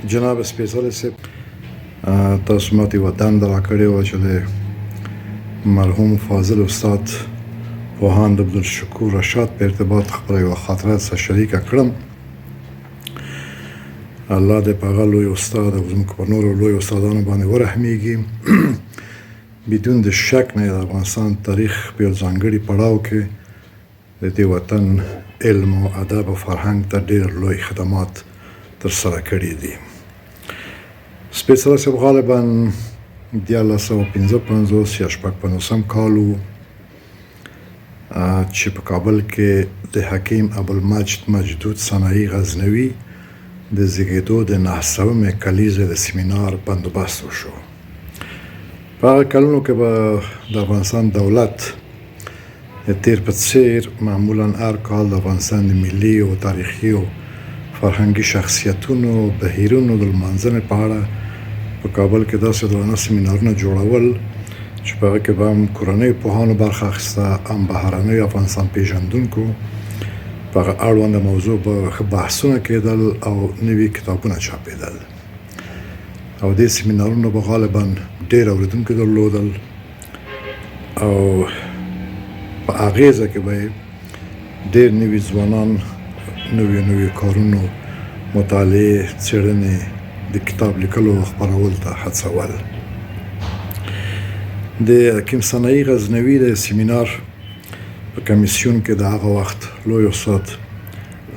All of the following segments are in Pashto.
جناب سپېڅلی صاحب، تاسو ماته یوه دنده راکړې وه چې د مرحوم فاضل استاد پوهاند عبدالشکور رشاد په ارتباط خپله یوه خاطره سره شریکه کړم. الله دې په هغه لوی استاد او زموږ په نورو لوی استادانو باندې ورحمیږي. بدون د شک نه د افغانستان تاریخ په یو ځانګړي پړاو کې د دې وطن علم او ادب او فرهنګ ته ډېر لوی خدمات تر سره کړي دي. سپېڅلی صاحب، غالبا 1355 یا 56 کال و چې په کابل کې د حکیم ابوالمجد مجدود صناعي غزنوي د زیږېدو د 900مې کلیزې د سیمینار بندوبست وشو. په هغه کلونو کې به د افغانستان دولت د تېر په څېر معمولا هر کال د افغانستان د ملي او تاریخي او فرهنګي شخصیتونو او بهیرونو د لمانځنې په اړه په کابل کې داسې درانه سیمینارونه جوړول چې په هغه کې به هم کورنیو پوهانو برخه اخیسته، هم بهرنیو افغانستان پېژندونکو. په هغه اړونده موضوع به ښه بحثونه کېدل او نوي کتابونه چاپېدل، او دې سیمینارونو به غالبا ډېر اورېدونکي درلودل او په اغېزه کې به یې ډېر نوي ځوانان نویو نویو کارونو، مطالعې، څېړنې، د کتاب لیکلو او خپرولو ته هڅول. د حکیم صناعي غزنوي د سیمینار په کمیسیون کې د هغه وخت لوی استاد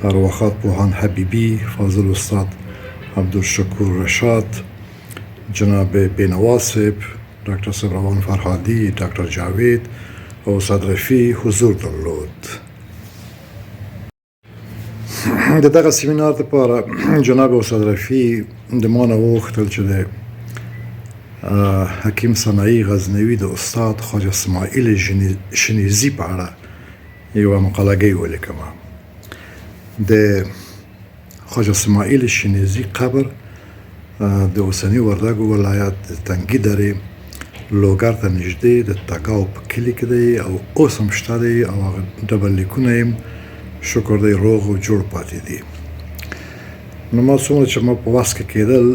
ارواښاد پوهاند حبیبي، فاضل استاد عبدالشکور رشاد، جناب بینوا صاحب، ډاکټر صاحب روان فرهادي، ډاکټر جاوید او استاد رفیع حضور درلود. د دغه سیمینار لپاره جناب استاد رفیع د ما نه وغوښتل چې د حکیم صناعي غزنوي د استاد خواجه اسماعیل شنیزي په اړه یوه مقالهګۍ ولیکم. د خواجه اسماعیل شنیزي قبر د اوسني وردګو ولایت د تنګي درې لوګر ته نږدې د تګاو په کلي کې دی او اوس هم شته دی، او هغه ډبل لیکونه یې شکر دی روغ او جوړ پاتې دي. نو ما څومره چې ما په وس کې کېدل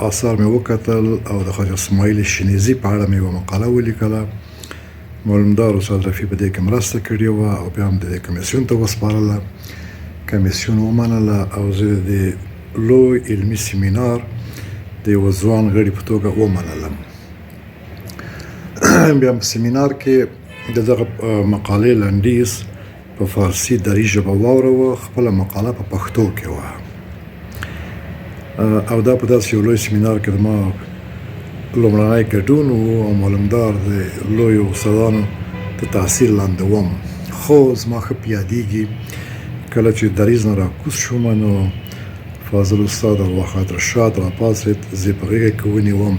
آثار مې وکتل او د خواجه اسماعیل شنیزي په اړه مې یوه مقاله ولیکله. معلومدار استاد رفیع په دې کې مرسته کړې وه او بیا هم د دې کمیسیون ته وسپارله. کمیسیون ومنله او زه د دې لوی علمي سیمینار د یوه ځوان غړي په توګه ومنلم. بیا په سیمینار کې د دغه مقالې لنډیز په فارسي دري ژبه واوروه، خپله مقاله په پښتو کې وه. او دا په داسې یو لوی سیمینار کې د ما لومړنی ګډون و او معلومدار د لویو استادانو د تاثیر لاندې وم. خو زما ښه په یادېږي کله چې دریځ نه راکوز شوم نو فاضل استاد ارواښاد رشاد راپاڅېد، زه یې په غېږه کې ونیوم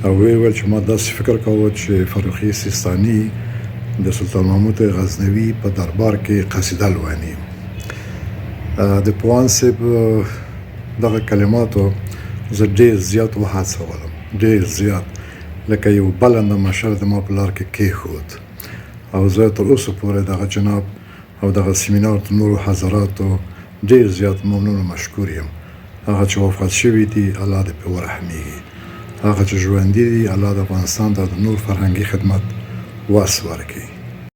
او ویې ویل چې ما داسې فکر کاوه چې فرخي سیستاني د سلطان محمود غزنوي په دربار کې قصیده لولي. د پوهاند صاحب دغه کلماتو زه ډېر زیات وهڅولم، ډېر زیات، لکه یو بلنده مشر د ما په لار کې کېښود، او زه تر اوسه پورې دغه جناب او دغه سیمینار د نورو حضراتو ډېر زیات ممنون او مشکور یم. هغه چې وفات شوي دي الله دې پرې ورحمېږي، هغه چې ژوندي دي الله د افغانستان ته د نور فرهنګي خدمت وس ورکړي.